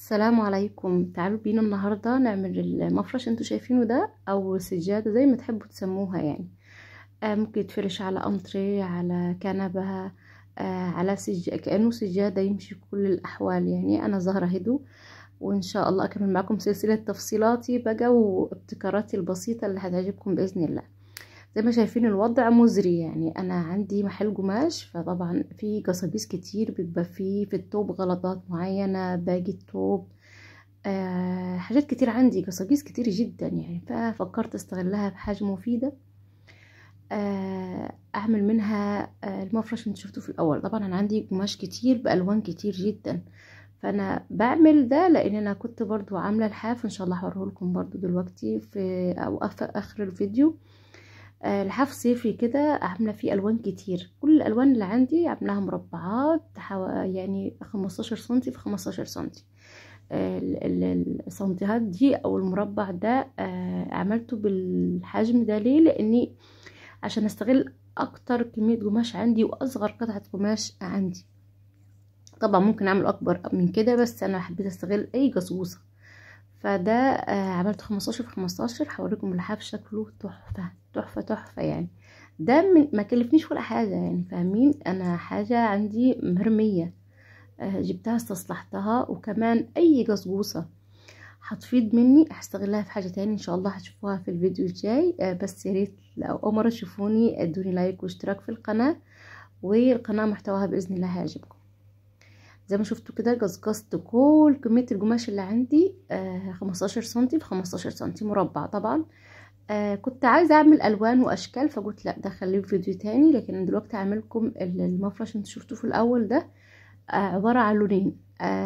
السلام عليكم. تعالوا بينا النهارده نعمل المفرش انتوا شايفينه ده او سجادة زي ما تحبوا تسموها يعني. ممكن يتفرش على انتريه، على كنبة، على كانه سجادة، يمشي في كل الاحوال يعني. انا زهره هدو، وان شاء الله اكمل معكم سلسلة تفصيلاتي بقى وابتكاراتي البسيطة اللي هتعجبكم باذن الله. زي ما شايفين الوضع مزري يعني. انا عندي محل قماش، فطبعا في قصابيس كتير بيبقى فيه في التوب غلطات معينة، باقي التوب، حاجات كتير، عندي قصاقيس كتير جدا يعني. ففكرت استغلها بحاجة مفيدة، اعمل منها المفرش اللي شفتوه في الاول. طبعا انا عندي قماش كتير بالوان كتير جدا، فانا بعمل ده لان انا كنت برضو عامله لحاف، ان شاء الله هوريه لكم برضو دلوقتي في او اخر الفيديو. لحاف صيفي كده عامله فيه الوان كتير، كل الالوان اللي عندي عاملاها مربعات يعني 15 سنتي في 15 سنتي. السنتيهات دي او المربع ده عملته بالحجم ده ليه؟ لاني عشان استغل اكتر كمية قماش عندي واصغر قطعه قماش عندي. طبعا ممكن اعمل اكبر من كده، بس انا حبيت استغل اي قصقوصه. فده عملت 15 في 15. هوريكم اللحاف شكله تحفة تحفة تحفة يعني. ده ما كلفنيش ولا حاجة يعني، فاهمين؟ انا حاجة عندي مرمية، جبتها استصلحتها، وكمان اي قصقوصه هتفيض مني هستغلها في حاجة تاني ان شاء الله، هتشوفوها في الفيديو الجاي. بس يا ريت لو اول مرة تشوفوني ادوني like واشتراك في القناة، والقناة محتواها باذن الله هيعجبكم. زي ما شفتوا كده قصقصت كل كمية القماش اللي عندي، 15 سنتي في 15 سنتي مربع. طبعا كنت عايزه اعمل الوان واشكال، فقلت لا ده خليه في فيديو تاني، لكن دلوقتي هعملكم المفرش اللي شفتوه في الاول ده. عبارة عن لونين،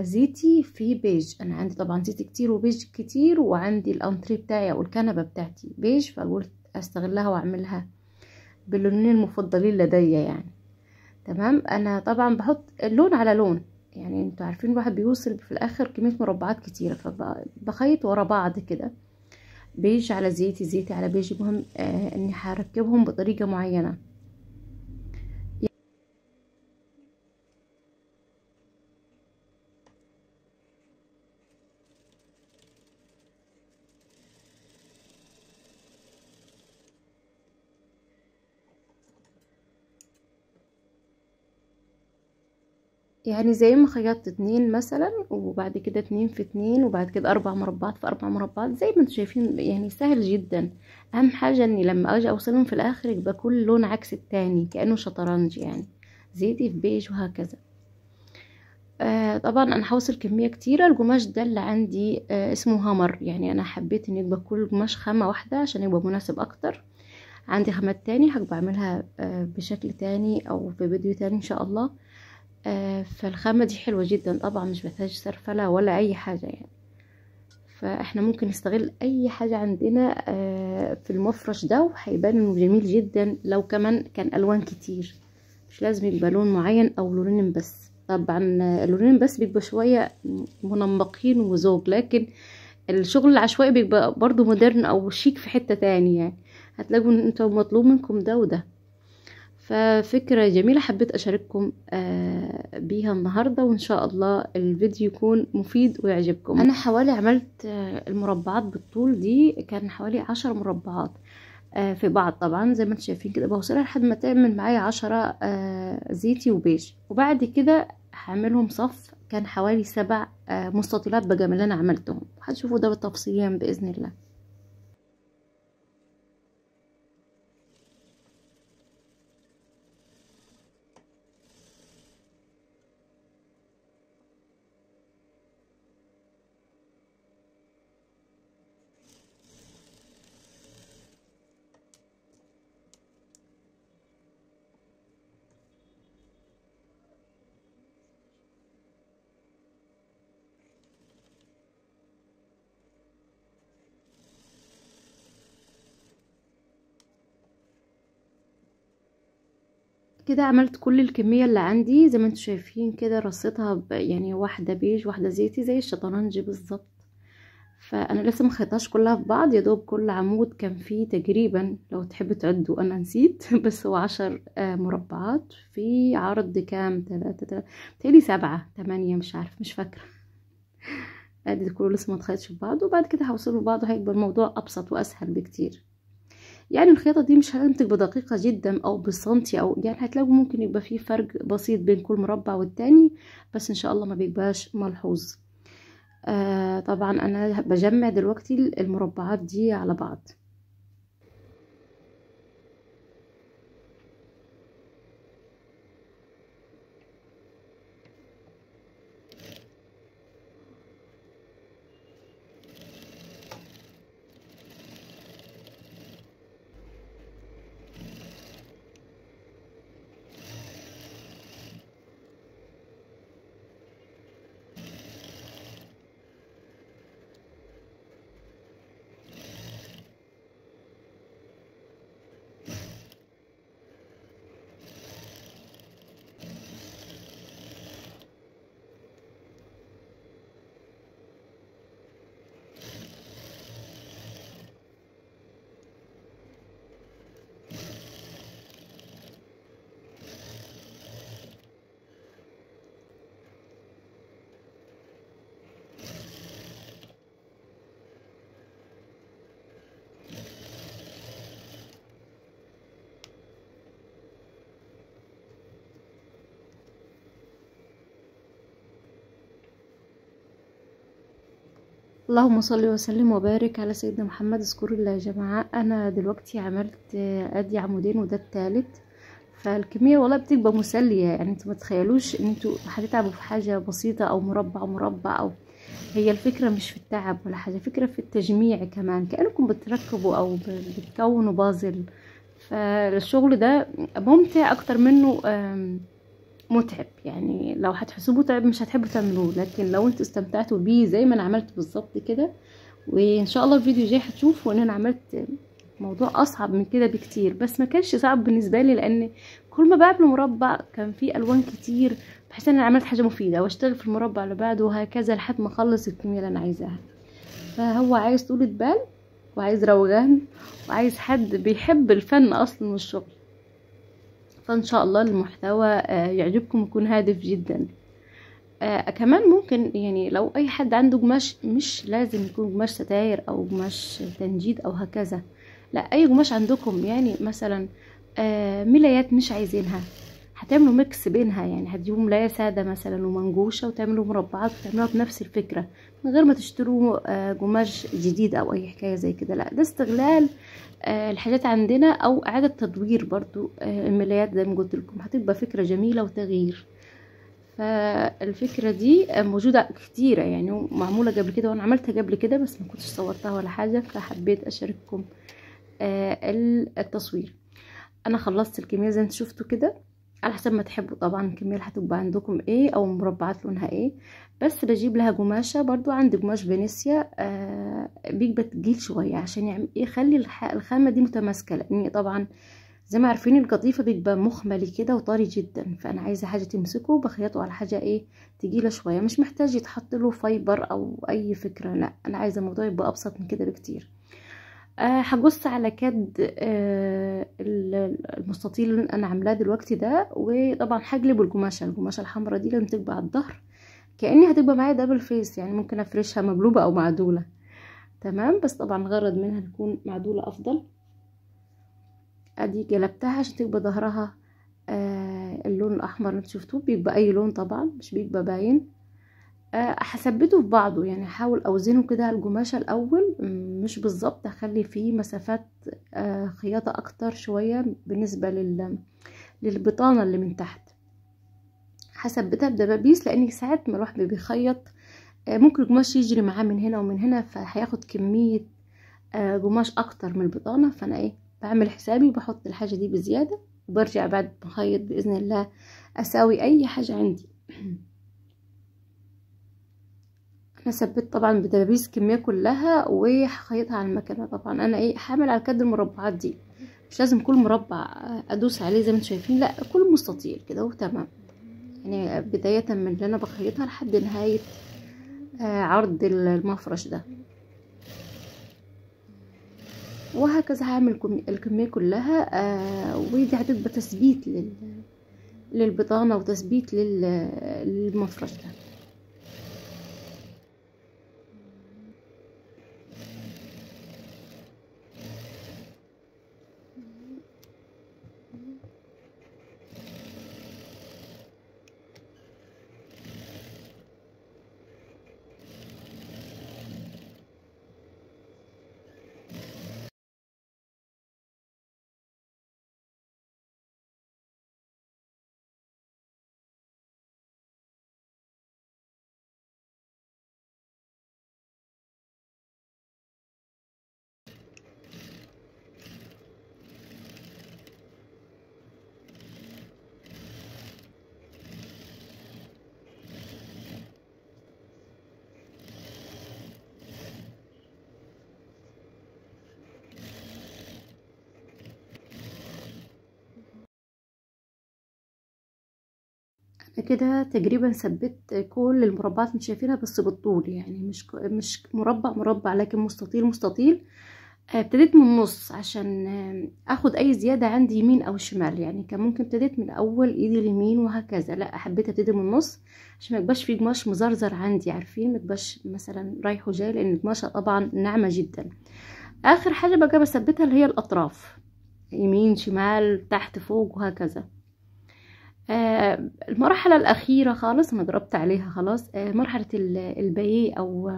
زيتي في بيج. انا عندي طبعا زيتي كتير وبيج كتير، وعندي الانتريه بتاعي او الكنبة بتاعتي بيج، فقلت استغلها واعملها باللونين المفضلين لدي يعني. تمام. انا طبعا بحط اللون على لون يعني، انتوا عارفين الواحد بيوصل في الاخر كمية مربعات كتيرة، فبخيط ورا بعض كده بيج على زيتي، زيتي على بيج. المهم اني هركبهم بطريقة معينة. يعني زي ما خيطت 2 مثلا، وبعد كده 2 في 2، وبعد كده 4 مربعات في 4 مربعات، زي ما انتم شايفين يعني. سهل جدا. اهم حاجة اني لما اجي اوصلهم في الاخر يبقى كل لون عكس التاني، كانه شطرنج يعني، زيتي في بيج وهكذا. طبعا انا هوصل كمية كتيرة. القماش ده اللي عندي اسمه هامر يعني، انا حبيت ان يبقى كل قماش خامة واحدة عشان يبقى مناسب اكتر. عندي خامات تاني هبقى اعملها بشكل تاني او في فيديو تاني ان شاء الله. فالخامة دي حلوة جدا، طبعا مش محتاج سرفلة ولا اي حاجة يعني. فاحنا ممكن نستغل اي حاجة عندنا في المفرش ده، وهيبان انه جميل جدا. لو كمان كان الوان كتير، مش لازم يبقى لون معين او لونين بس. طبعا اللونين بس بيبقى شوية منمقين وذوق، لكن الشغل العشوائي بيبقى برضو modern او شيك في حتة تاني يعني. هتلاقوا ان انتوا مطلوب منكم ده وده. ففكرة جميلة حبيت أشارككم بيها النهاردة، وإن شاء الله الفيديو يكون مفيد ويعجبكم. أنا حوالي عملت المربعات بالطول دي، كان حوالي 10 مربعات في بعض. طبعا زي ما انتم شايفين كده بوصلها لحد ما تعمل معايا 10 زيتي وبيج، وبعد كده هعملهم صف. كان حوالي 7 مستطيلات بقى من اللي أنا عملتهم، هتشوفوا ده تفصيليا بإذن الله. كده عملت كل الكمية اللي عندي زي ما انتم شايفين كده، رصيتها يعني واحدة بيج واحدة زيتي زي الشطرنج بالظبط. فانا لسه ما خيطهاش كلها في بعض، يا دوب كل عمود كان فيه تقريبا، لو تحبوا تعدوا انا نسيت، بس هو 10 مربعات في عرض كام، 3 3 تقريبا 7 8، مش عارف مش فاكره. ادي كله لسه ما اتخيطش في بعضه، وبعد كده هوصله ببعضه، هيبقى الموضوع ابسط واسهل بكتير. يعني الخياطة دي مش هتنتج بدقيقة جدا او بالسنتي، او يعني هتلاقوا ممكن يبقى فيه فرق بسيط بين كل مربع والتاني، بس ان شاء الله ما بيبقاش ملحوظ. طبعا انا بجمع دلوقتي المربعات دي على بعض. اللهم صل وسلم وبارك على سيدنا محمد. اذكروا الله يا جماعة. انا دلوقتي عملت ادي عمودين وده الثالث، فالكميه والله بتبقى مسلية، يعني انتوا ما تخيلوش ان انتوا هتتعبوا في حاجة بسيطة او مربع مربع، او هي الفكرة مش في التعب ولا حاجة، فكرة في التجميع كمان، كانكم بتركبوا او بتكونوا بازل. فالشغل ده ممتع اكتر منه متعب، يعني لو هتحسوه متعب مش هتحبوا تعملوه، لكن لو انتوا استمتعتوا بيه زي ما انا عملت بالظبط كده، وان شاء الله الفيديو الجاي هتشوفوا ان انا عملت موضوع اصعب من كده بكتير، بس ما كانش صعب بالنسبة لي، لان كل ما بعمل مربع كان فيه الوان كتير، بحس ان انا عملت حاجة مفيدة واشتغل في المربع اللي بعده وهكذا لحد ما اخلص الكمية اللي انا عايزاها. فهو عايز طولة بال وعايز روغان وعايز حد بيحب الفن اصلا والشغل. فان شاء الله المحتوى يعجبكم ويكون هادف جدا. كمان ممكن يعني لو اي حد عنده قماش، مش لازم يكون قماش ستاير او قماش تنجيد او هكذا، لا اي قماش عندكم، يعني مثلا ملايات مش عايزينها هتعملوا mix بينها، يعني هتجيبوا ملاية سادة مثلا ومنجوشة وتعملوا مربعات وتعملوها بنفس الفكرة من غير ما تشتروا قماش جديد او اي حكاية زي كده. لا ده استغلال الحاجات عندنا او اعادة تدوير برضو الملايات زي ما قلت لكم، هتبقى فكرة جميلة وتغيير. فالفكرة دي موجودة كتيرة يعني ومعمولة قبل كده، وانا عملتها قبل كده بس ما كنتش صورتها ولا حاجة، فحبيت اشارككم التصوير. انا خلصت الكمية زي ما انتم شفتوا كده، على حسب ما تحبوا طبعا الكمية اللي هتبقى عندكم ايه او مربعات لونها ايه، بس بجيب لها قماشة برضو، عندي قماش فينيسيا بيبقى تقيل شوية عشان يعمل يخلي الخامة دي متماسكة، لان طبعا زي ما عارفين القطيفه بيبقى مخملي كده وطري جدا، فانا عايزه حاجة تمسكه بخيطه على حاجة ايه تقيلة شوية، مش محتاج يتحط له fiber او اي فكرة، لا انا عايزه الموضوع يبقى ابسط من كده بكتير. هقص على كد المستطيل اللي انا عاملاه دلوقتي ده، وطبعا هقلب القماشه، القماشه الحمراء دي لازم تبقى على الظهر، كاني هتبقى معايا double face، يعني ممكن افرشها مقلوبة او معدوله، تمام، بس طبعا الغرض منها تكون معدوله افضل. ادي قلبتها عشان تبقى ظهرها اللون الاحمر اللي انتوا شفتوه، بيبقى اي لون طبعا مش بيبقى باين. هثبته في بعضه، يعني هحاول اوزنه كده على القماشه الاول، مش بالظبط، هخلي فيه مسافات خياطة اكتر شوية بالنسبة للبطانه اللي من تحت. هثبتها بدبابيس، لان ساعات ما الواحد بيخيط ممكن القماش يجري معاه من هنا ومن هنا، فهياخد كمية قماش اكتر من البطانة، فانا ايه بعمل حسابي وبحط الحاجة دي بزيادة، وبرجع بعد ما اخيط باذن الله اساوي اي حاجة عندي. انا ثبت طبعا بدبابيس الكمية كلها وهخيطها على المكنه. طبعا انا ايه هعمل على كد المربعات دي، مش لازم كل مربع ادوس عليه زي ما انتم شايفين، لا كل مستطيل كده وتمام، يعني بداية من اللي انا بخيطها لحد نهاية عرض المفرش ده، وهكذا هعمل الكمية كلها. ودي هتبقى تثبيت للبطانه وتثبيت للمفرش ده. انا كده تقريبا ثبت كل المربعات اللي شايفينها، بس بالطول، يعني مش مربع مربع، لكن مستطيل مستطيل. ابتديت من النص عشان اخد اي زيادة عندي يمين او شمال، يعني كان ممكن ابتديت من اول ايدي اليمين وهكذا، لا حبيت ابتدي من النص عشان ما يبقاش في قماش مزرزر عندي، عارفين، ما يبقاش مثلا رايح وجاي، لان القماشه طبعا ناعمة جدا. اخر حاجة بقى بثبتها اللي هي الاطراف، يمين شمال تحت فوق وهكذا. المرحلة الاخيرة خالص انا ضربت عليها خلاص، مرحلة البايه او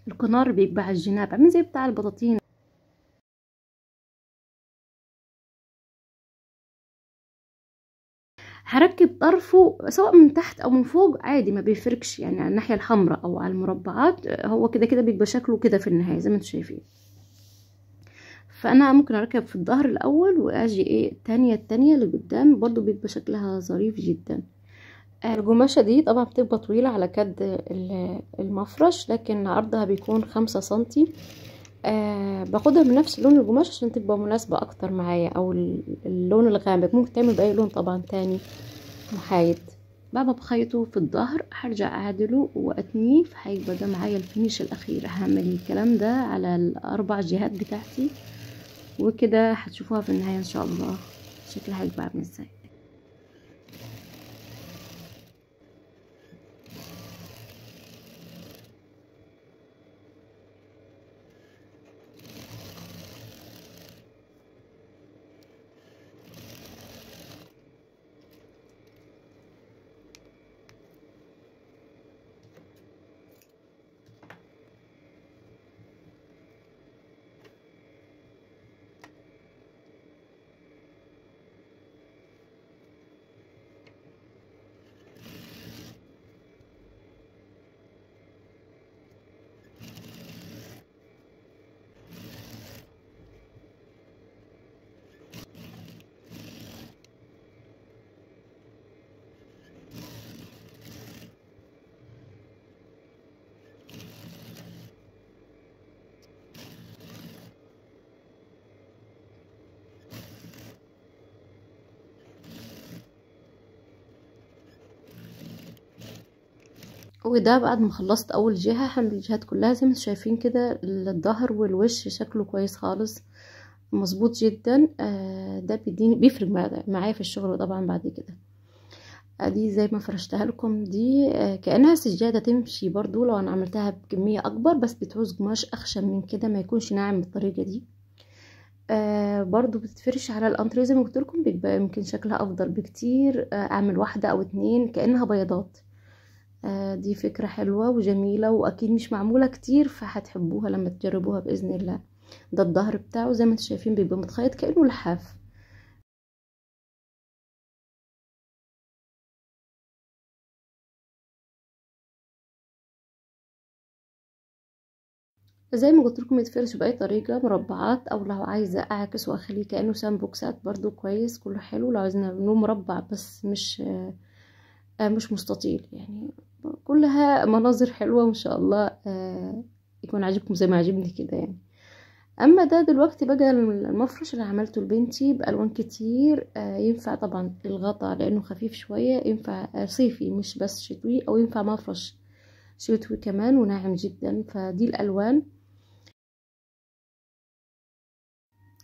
الكنار بيبقى على الجناب، عامل زي بتاع البطاطين. هركب طرفه سواء من تحت او من فوق عادي، ما بيفرقش، يعني على الناحية الحمراء او على المربعات، هو كده كده بيبقى شكله كده في النهاية زي ما انتم شايفين. فانا ممكن اركب في الظهر الاول واجي ايه التانية اللي قدام، برضو بيبقى شكلها ظريف جدا. القماشه دي طبعا بتبقى طويلة على كد المفرش، لكن عرضها بيكون 5 سنتي. باخدها من نفس لون القماش عشان تبقى مناسبة اكتر معايا، او اللون الغامق، ممكن تعمل باي لون طبعا تاني محايد. بعد ما بخيطه في الظهر هرجع اعدله واتنيه، فهيبقى ده معايا ال finish الاخير. هعمل الكلام ده على الاربع جهات بتاعتي وكده، هتشوفوها في النهاية ان شاء الله شكلها هيبقى عامل ازاي. وده بعد ما خلصت اول جهة هعمل الجهات كلها زي ما انتم شايفين كده. الظهر والوش شكله كويس خالص، مظبوط جدا. ده بيديني بيفرق معايا في الشغل طبعا بعد كده. ادي زي ما فرشتها لكم دي، كانها سجادة تمشي برضو لو انا عملتها بكمية اكبر، بس بتعوز قماش اخشن من كده، ما يكونش ناعم بالطريقة دي. برضو بتتفرش على الانتريه زي ما قلت لكم، بيبقى يمكن شكلها افضل بكتير. اعمل واحدة او اتنين كانها بياضات. دي فكرة حلوة وجميلة، واكيد مش معمولة كتير، فهتحبوها لما تجربوها بإذن الله. ده الظهر بتاعه زي ما انتم شايفين بيبقى متخيط كأنه لحاف. زي ما قلت لكم يتفرش باي طريقه، مربعات، او لو عايزه اعكس واخليه كانه سامبوكسات برضو كويس، كله حلو. لو عايزين نعمله مربع بس مش مستطيل، يعني كلها مناظر حلوة وان شاء الله يكون عاجبكم زي ما عجبني كده يعني. اما ده دلوقتي بقى المفرش اللي عملته لبنتي بالوان كتير، ينفع طبعا الغطا لانه خفيف شوية، ينفع صيفي مش بس شتوي، او ينفع مفرش شتوي كمان وناعم جدا. فدي الالوان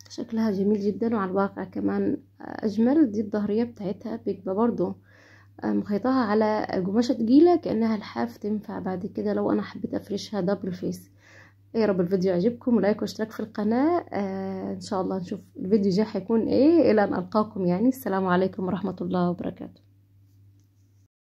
شكلها جميل جدا، وعلى الواقع كمان اجمل. دي الظهريه بتاعتها بيبقى برضو مخيطاها على قماشة تقيلة كانها لحاف، تنفع بعد كده لو انا حبيت افرشها double face. يا رب الفيديو يعجبكم، و like واشتراك في القناة. ان شاء الله نشوف الفيديو الجاي هيكون ايه. الى ان القاكم يعني، السلام عليكم ورحمة الله وبركاته.